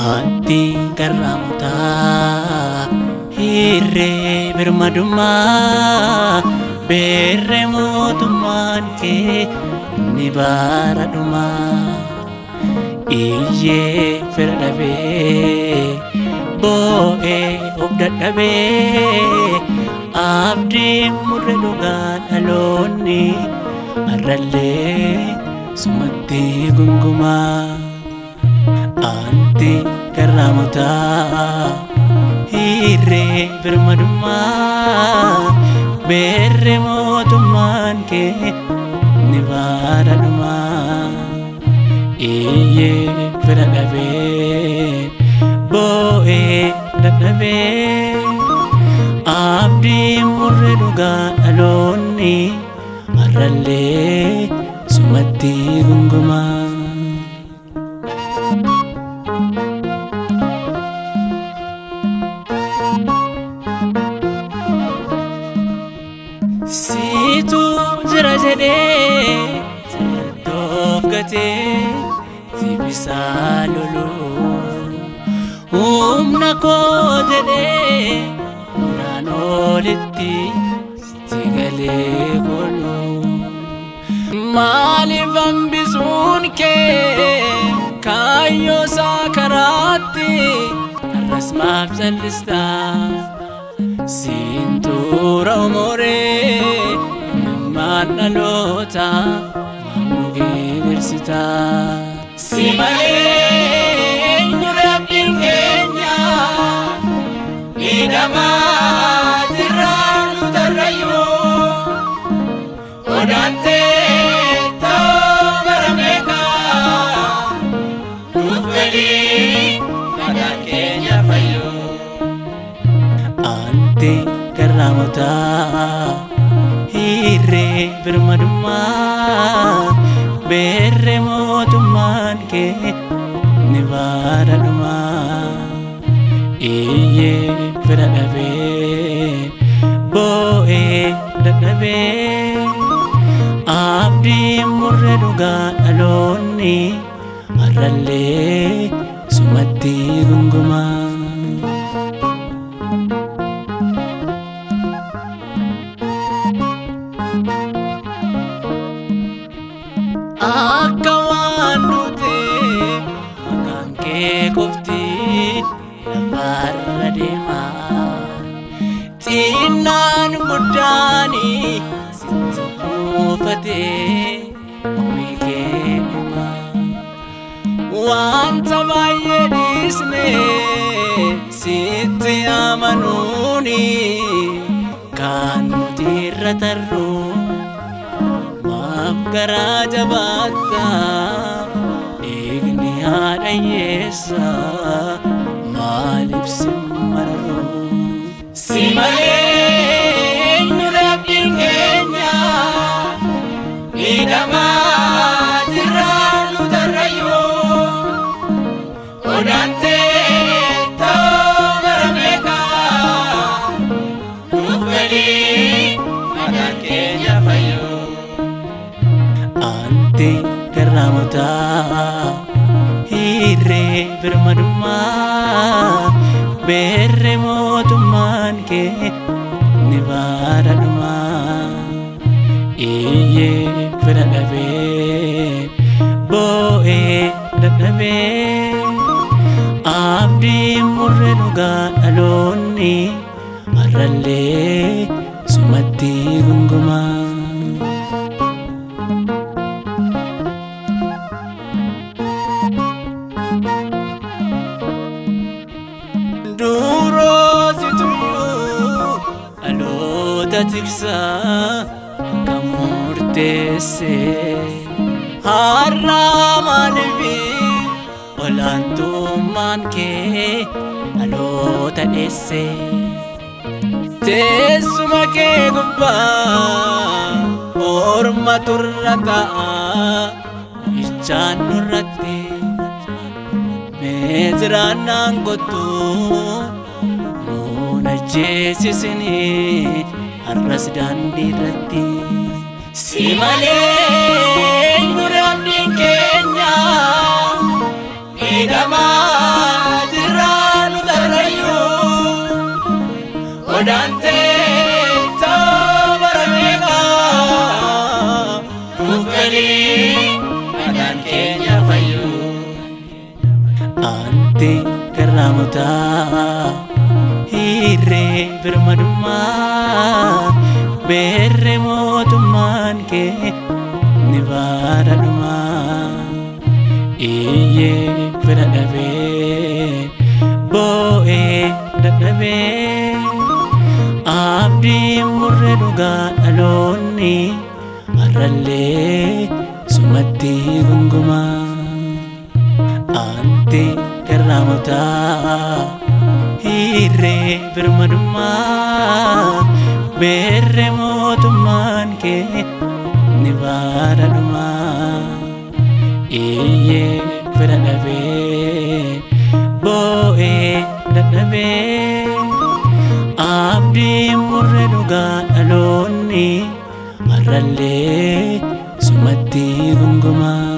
Anti garraamotaa hirree birmadummaa beerree mootummaan kee ni bara dhumaa. Iyyee fira dhabee boo'ee of dadhabee abdii murre dhugaa dhaloonni har'allee sumatti gungumaa. Anti garraamotaa hirree birmadummaa beerree mootummaan kee ni bara dhumaa. Iyyee fira dhabee boo'ee dadhabee abdii murre dhugaa dhaloonni har'allee sumatti gungumaa. Siitu jira jedhee sirratti of gatee sibisaa lolu humna koo jedhee humnaan olitti sitti galee koolu. Maaliif hambisuun kee kaayyoo isaa karaatti har'as maaf callistaa? Siintuura umuree ilmaan dhalootaa maaf nu geersitaa? Si malee eenyu rabbiin keenya miidhamaa jirraa nu tarrayyuu odaantee ta'uu bara meeqaa nuuf galii madaan keenya fayyuu. Anti garraamotaa hirree birmadummaa beerree mootummaan kee ni bara dhumaa. Iyyee fira dhabee boo'ee dadhabee abdii murre dhugaa dhaloonni har'allee sumatti gungumaa. Akka waan nuti maqaan kee qofti lafarra deema. Xinnaan guddaani sitti buufatee komii kee hima. Wanta baay'ee dhiisne sitti amanuuni kan nuti irra tarru maaf garaa jabaatta dhiigni haadha hiyyeessaa maaliif si mararu? Si malee eenyu rabbiin keenya miidhamaa jirraa nu tarrayyuu odaantee ta'uu bara meeqaa nuuf galii madaan keenya fayyuu. Anti garraamotaa hirree birmadummaa beerree mootummaan kee ni bara dhumaa. Iyyee fira dhabee boo'ee dadhabee abdii murre dhugaa dhaloonni har'allee sumatti gungumaa. Duroo situyyuu dhaloota tiksaa akka murteesse har'aa maaliif olaantummaan kee dhaloota dheesse? Teessuma kee gubbaa orma turra ta'a ichaan nurratti mee jiraannaan kottu nuun ajjeesisinii har'as daandii irratti. Si malee eenyu rabbiin keenya miidhamaa Garraamotaa hiirree birmadummaa beerree mootummaan kee ni baara dhumaa. Iyyee fira dhabee boo'ee dadhabee abdii murree dhugaa dhaloonni har'allee sumatti gungumaa. Anti garraamotaa hiirree birmadummaa beerree mootummaan kee ni baara dhumaa. Iyyee fira dhabee boo'ee dadhabee abdii murree dhugaa dhaloonni har'allee sumatti gungumaa.